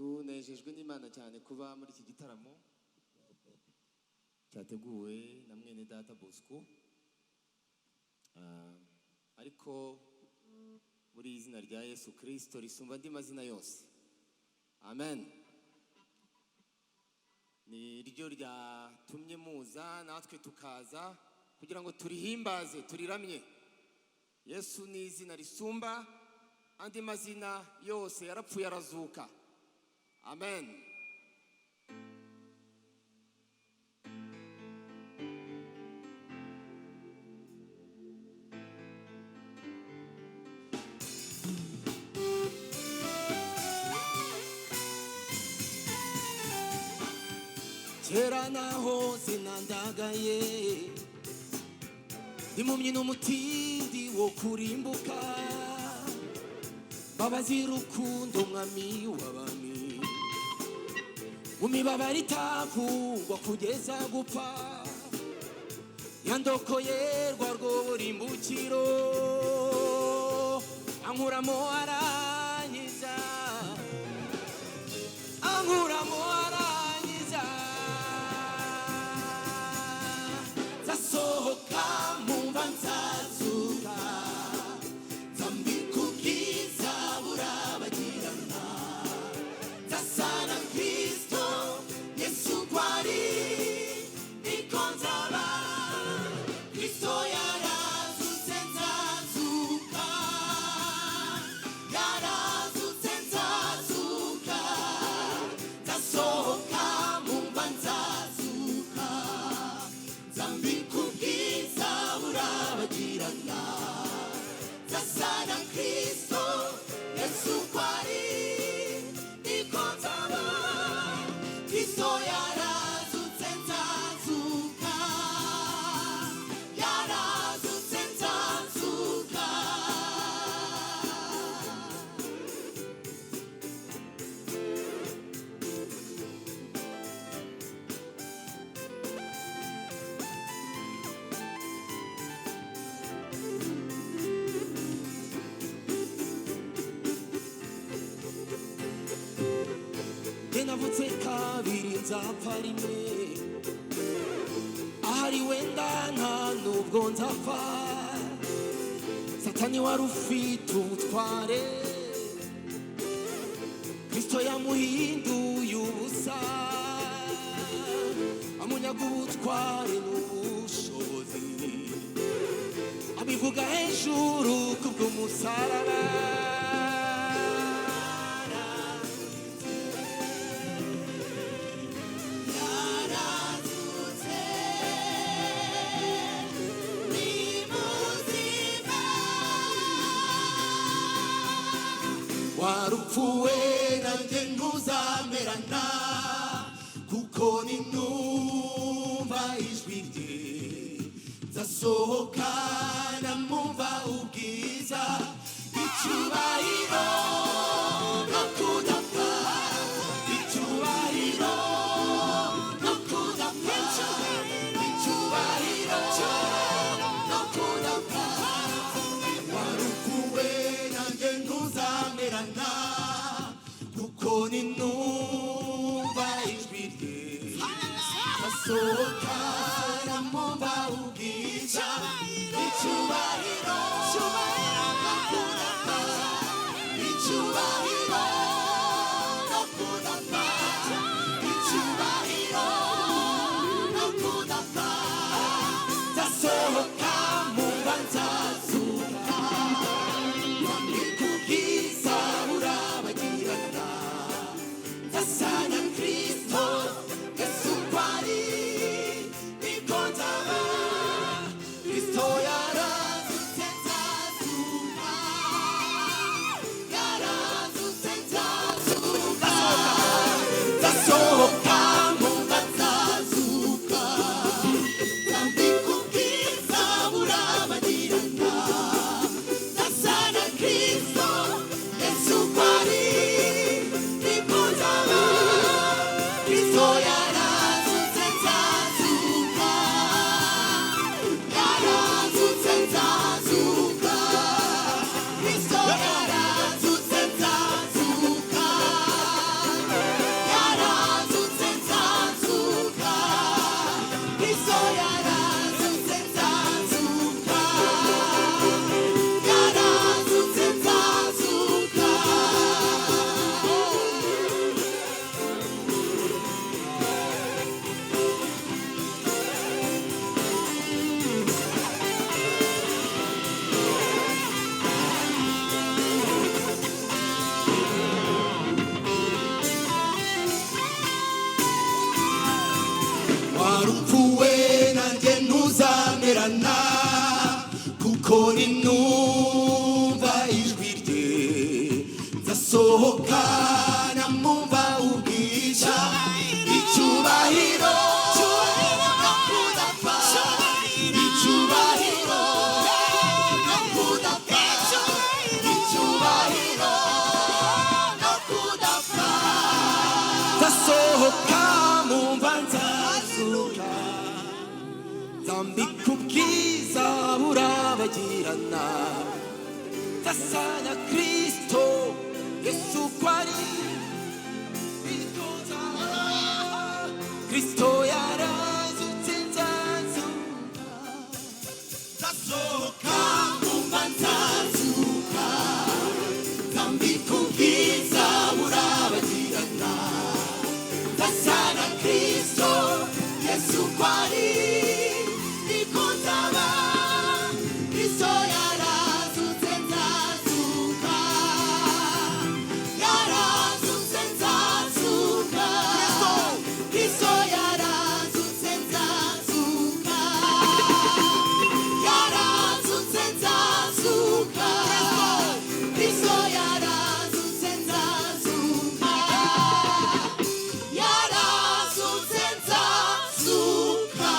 Tunejejwe n'Imana cyane kuba muri iki gitaramo cyateguwe na mwene data Bosco. Ariko muri izina rya Yesu Kristo risumba andi mazina yose, amen. Ni ryo ryatumye muza natwe tukaza kugira ngo turihimbaze, turiramye. Yesu ni izina risumba andi mazina yose, yarapfuye arazuka, amen. Kera nahoze nandagaye, ndi mumyi n'umutindi wo kurimbuka. Mbabazi rukundo, mwami w'abami, mu mibabaro itavugwa kugeza gupfa, yandokoye rwa rw'uburimbukiro, ankuramo arankiza, ankuramo arankiza. Nzasohoka mumva nzazuka, nzambika ubwiza burabagirana, nzasa na Kristo Yesu uko ari niko nzaba. Kristo yarazutse, nzazuka, yarazutse, nzazuka. Nzasohoka mumva nzazuka, nzambika ubwiza burabagirana, nzasa na Kristo Yesu uko ari niko nzaba. Kristo yarazutse, nzazuka, yarazutse, nzazuka. Njye navutse kabiri, nzapfa rimwe, ahari wenda nta nubwo nzapfa. Satani wari ufite ubutware, Kristo yamuhinduye ubusa, amunyaga ubutware n'ubushobozi, abivuga hejuru kubw'umusaraba. Yarazutse, ni muzima. Warupfuwe nanjye ntuzamerana, kuko ninumva ijwi rye nzasohoka namumva ubwiza, icyubahiro no kudapfa, icyubahiro no kudapfa, icyubahiro no kudapfa. Warupfuwe nanjye ntuzamerana, kuko ninumva ijwi rye nzasohoka namumva ubwiza, icyubahiro no kudapfa, icyubahiro no kudapfa, icyubahiro no kudapfa. Nzasohoka mumva nzazuka, nzambika ubwiza burabagirana. Nzasohokana mumva ubwiza, icyubahiro no kudapfa, icyubahiro no kudapfa, icyubahiro no kudapfa. Nzasohoka mumva, nzazuka, nzambika ubwiza burabagirana, nzasa na Kristo Yesu ko ari niko nzaba. Kristo yarazutse, nzazuka. Nzasohoka mumva, nzazuka, nzambika ubwiza burabagirana, nzasa na Kristo Yesu ko ari niko nzaba. Kristo yarazutse, nzazuka, yarazutse, nzazuka. Kristo yarazutse, nzazuka, yarazutse, nzazuka. Kristo yarazutse, nzazuka, yarazutse, nzazuka.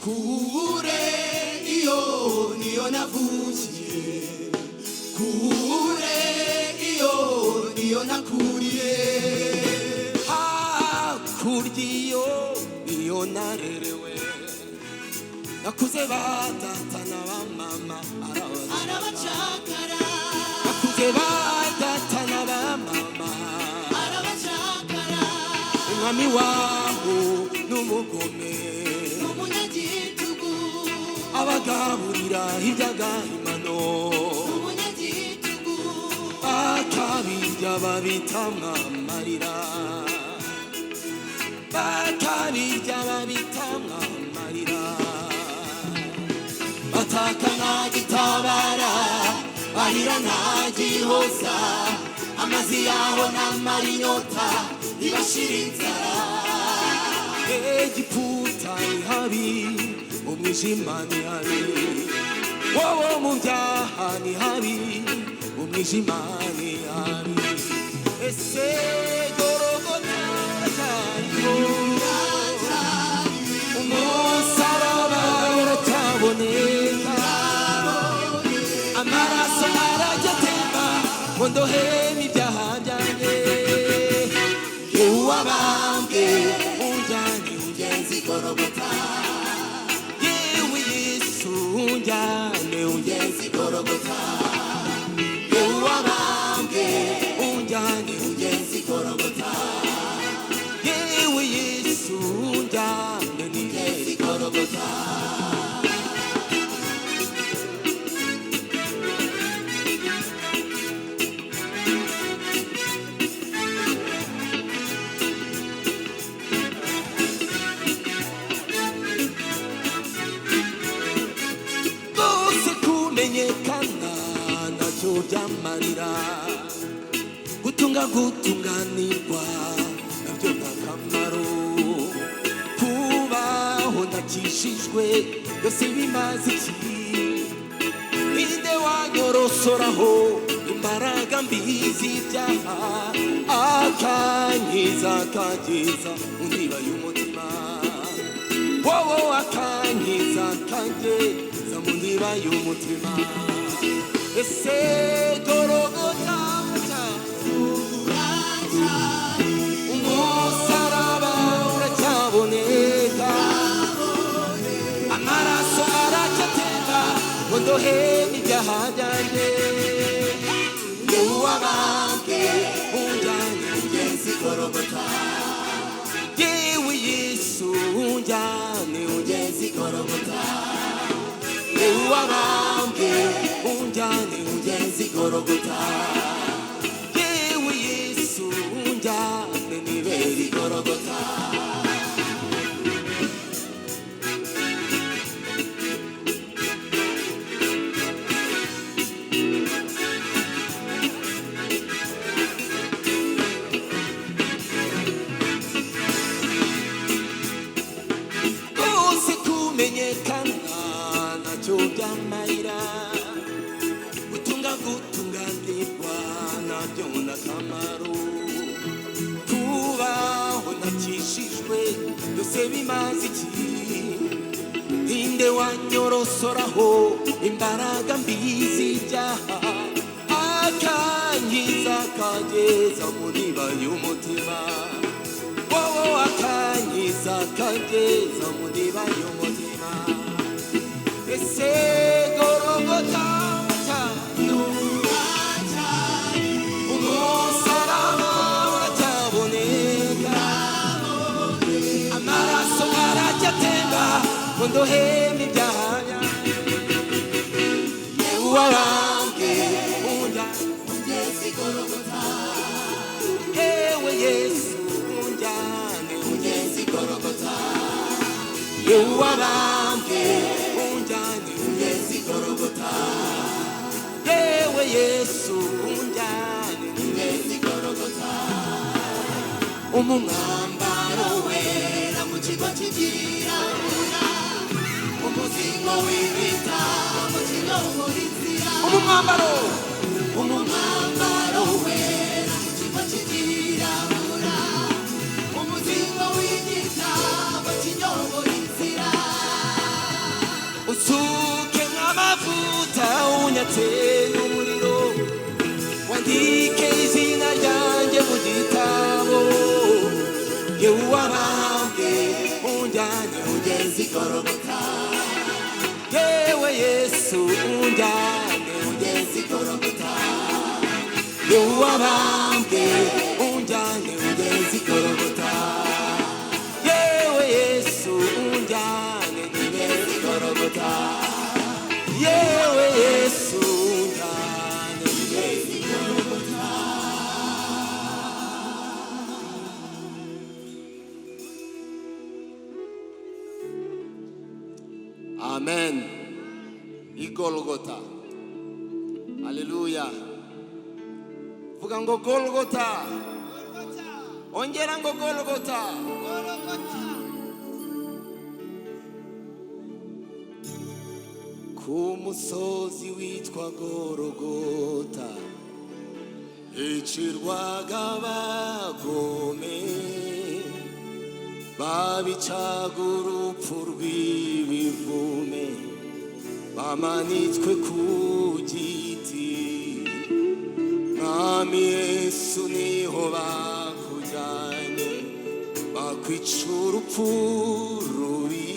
Kure iyo niyo navukiye, kure iyo niyo nakuriye, hakurya iyo niyo narerewe, nakuze ba data na ba mama arabacakara, nakuze ba data na ba mama arabacakara, umwami wabo n'umugome, umunyagitugu, abagaburira iby'agahimano, umunyagitugu, bakabirya babita amarira, bakabirya babita amarira, bataka ntagitabara. Barira nta gihoza, amazi yaho ntamara inyota, ibashira inzara. Egiputa ni habi, umwijima ni habi, wowe mu byaha ni habi, umwijima ni habi. Ese Gorogota uracyariho? Umusaraba uracyaboneka? Amaraso arajya atemba ngo ndoheme ibyaha byanjye. Uwabambwe, Unjyane, ungenzi Gorogota. Yewe Yesu, unjyane, Ungenzi Gorogota. Uwabambwe, unjyane, ungenzi Gorogota. Yewe Yesu, unjyane. Ungenzi Gorogota. Rwose kumenyekana ntacyo byamarira, gutunga gutunganirwa nabyo nta kamaro, kubaho ndakishijwe byose bimaze iki? Ninde wanyorosoraho imbaraga mbi z'ibyaha, akankiza akageza mu ndiba y'umutima? Wowe akankiza akageza mu ndiba y'umutima. Ese Gorogota, umusaraba uracyaboneka? Amaraso aracyatemba ngo ndoheme ibyaha byanjye. Uwabambwe, Unjyane, ungenzi Gorogota. Yewe Yesu, unjyane, Ungenzi Gorogota. Uwabambwe, unjyane, ungenzi Gorogota. Yewe Yesu, unjyane nibere. Ungenzi Gorogota. Rwose kumenyekana ntacyo byamarira, gutunga gutunganirwa nabyo n'akamaro, kubaho ntakishijwe byose bimaze iki? Ninde wanyorosoraho imbaraga mbi z'ibyaha, akankiza akageza mu ndiba y'umutima? Wowe akankiza akageza mu ndiba y'umutima. Ese Gorogota, umusaraba uracyaboneka? Amaraso aracyatemba ngo ndoheme ibyaha. Uwabambwe, Unjyane, ungenzi Gorogota. Yewe Yesu, unjyane, Ungenzi Gorogota. Uwabambwe, unjyane, ungenzi Gorogota. Yewe Yesu, unjyane. Ungenzi Gorogota. Umumwambaro Mwambaro wera mu kigo cy'ibyirabura, umuzingo w'ibitabo kiyobora inzira. Umumwambaro. Umwambaro wera mu kigo cy'ibyirabura, umuzingo w'igitabo kiyobora inzira. Usuke nk'amavuta, unyatse n'umuriro, wandike izina ryanjye mu gitabo. Yewe uwabambwe, unjyane, Ungenzi Gorogota. Yewe Yesu, unjyane, Ungenzi Gorogota. Yewe uwabambwe, unjyane, Ungenzi Gorogota. Yewe Yesu, unjyane. Ungenzi Gorogota. Yewe Yesu, unjyane. Ungenzi Gorogota. Amen. Igolgota. Haleluya. Vuga ngo Golgota. Ongera ngo Golgota. Ku musozi witwa Golgota hicirwaga abagome, babicaga urupfu rw'ibivume, bamanitswe ku giti. Mwami Yesu, niho bakujyanye, bakwica urupfu rubi,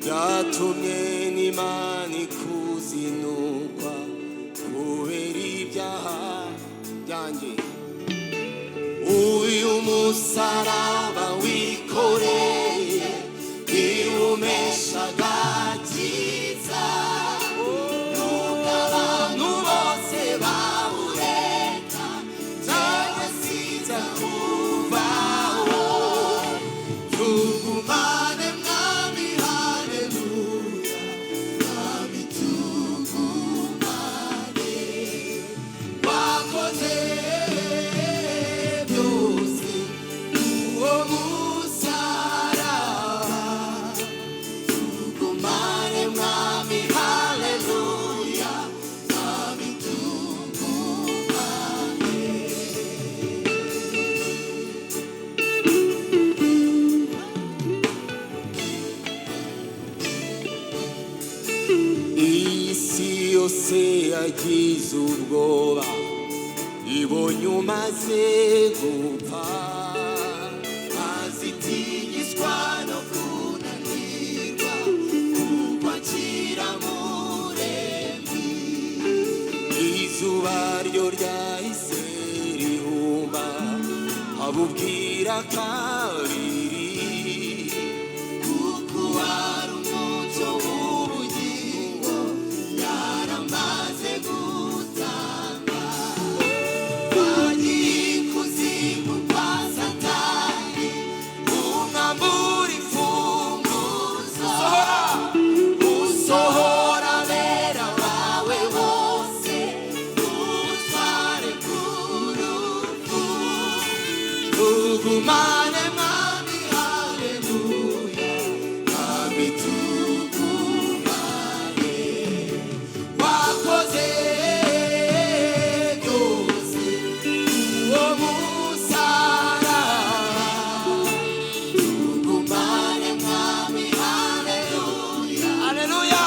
byatumye n'Imana ikuzinukwa kubera ibyaha byanjye. Uyu musaraba wikoreye ntiwumesha agakiza, nubwo abantu bose bawureka, cyangwa siza kuvaho. Tugumane Mwami, haleluya, Mwami tugumane, wakoze byose uwo musaraba. Tugumane Mwami, haleluya, Mwami tugumane. Iyi si yose yagize ubwoba ibonye umaze gupfa, maze itigizwa no kunanirwa kukwakira muremyi. Izuba ryo ryahise rihumba, abubwira kabiri, kuko wari umucyo w'ubugingo yaramaze gutanga. Wagiye ikuzimu kwa Satani, umwambura imfunguzo, usohora abera bawe bose ubutware bw'urupfu. Tugumane Mwami, haleluya, Mwami tugumane, wakoze byose uwo musaraba. Tugumane Mwami, haleluya, haleluya.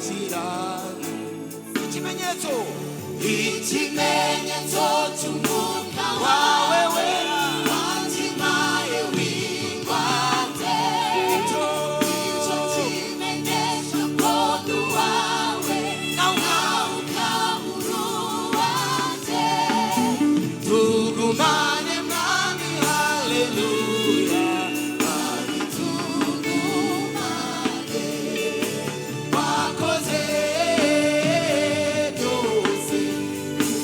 bakirana. Ikimenyetso, Ikimenyetso cy'umwuka wawe wera wakimaye wigwate. Icyo Icyo kimenyesha ko ndi uwawe, nawe ukaba uri uwanjye. Tugumane mwami, haleluya. Mwami tugumane. Wakoze byose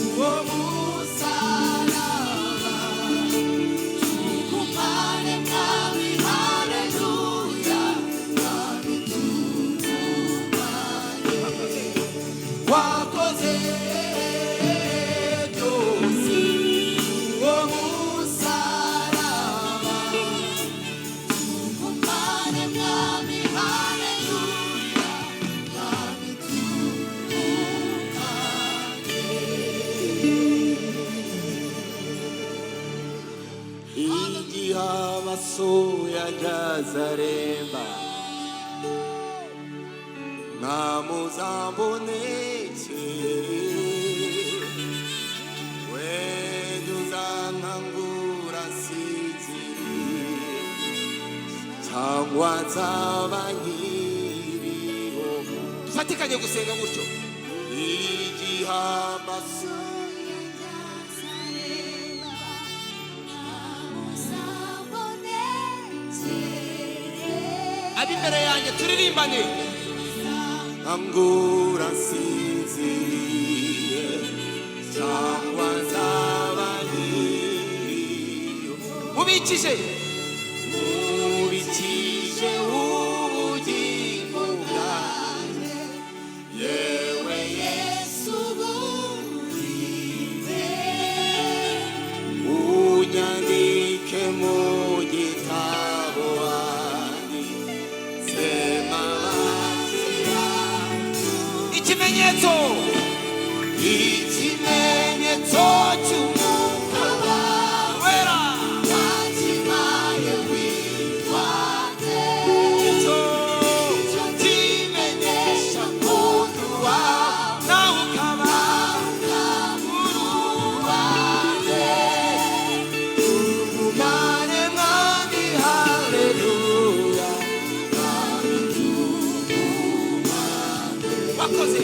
uwo musaraba. Tugumane mwami, haleluya. Mwami tugumane. Wakoze byose uwo musaraba. Tugumane mwami, haleluya. Mwami tugumane. Igihe amaso yanjye ntamuzambonekere, wenda uzankangura nsinziriye cyangwa nzaba nkiriho. Dufatikanye gusenga gutyo. Igihe amaso Ab'imbere yanjye turirimbane. Angura nsinziriye cyangwa nzaba nkiriho, Mubikije mubikije ubugingo bwanjye, yewe Yesu burinde. Unyandike mu gitabo wanditsemo abakira. Ikimenyetso, Ikimenyetso cy'umwuka wawe wera Wakimaye wigwate. Icyo Icyo kimenyesha ko ndi uwawe, nawe ukaba ukaba uri uwanjye. Tugumane mwami, haleluya. Mwami tugumane. Wakoze.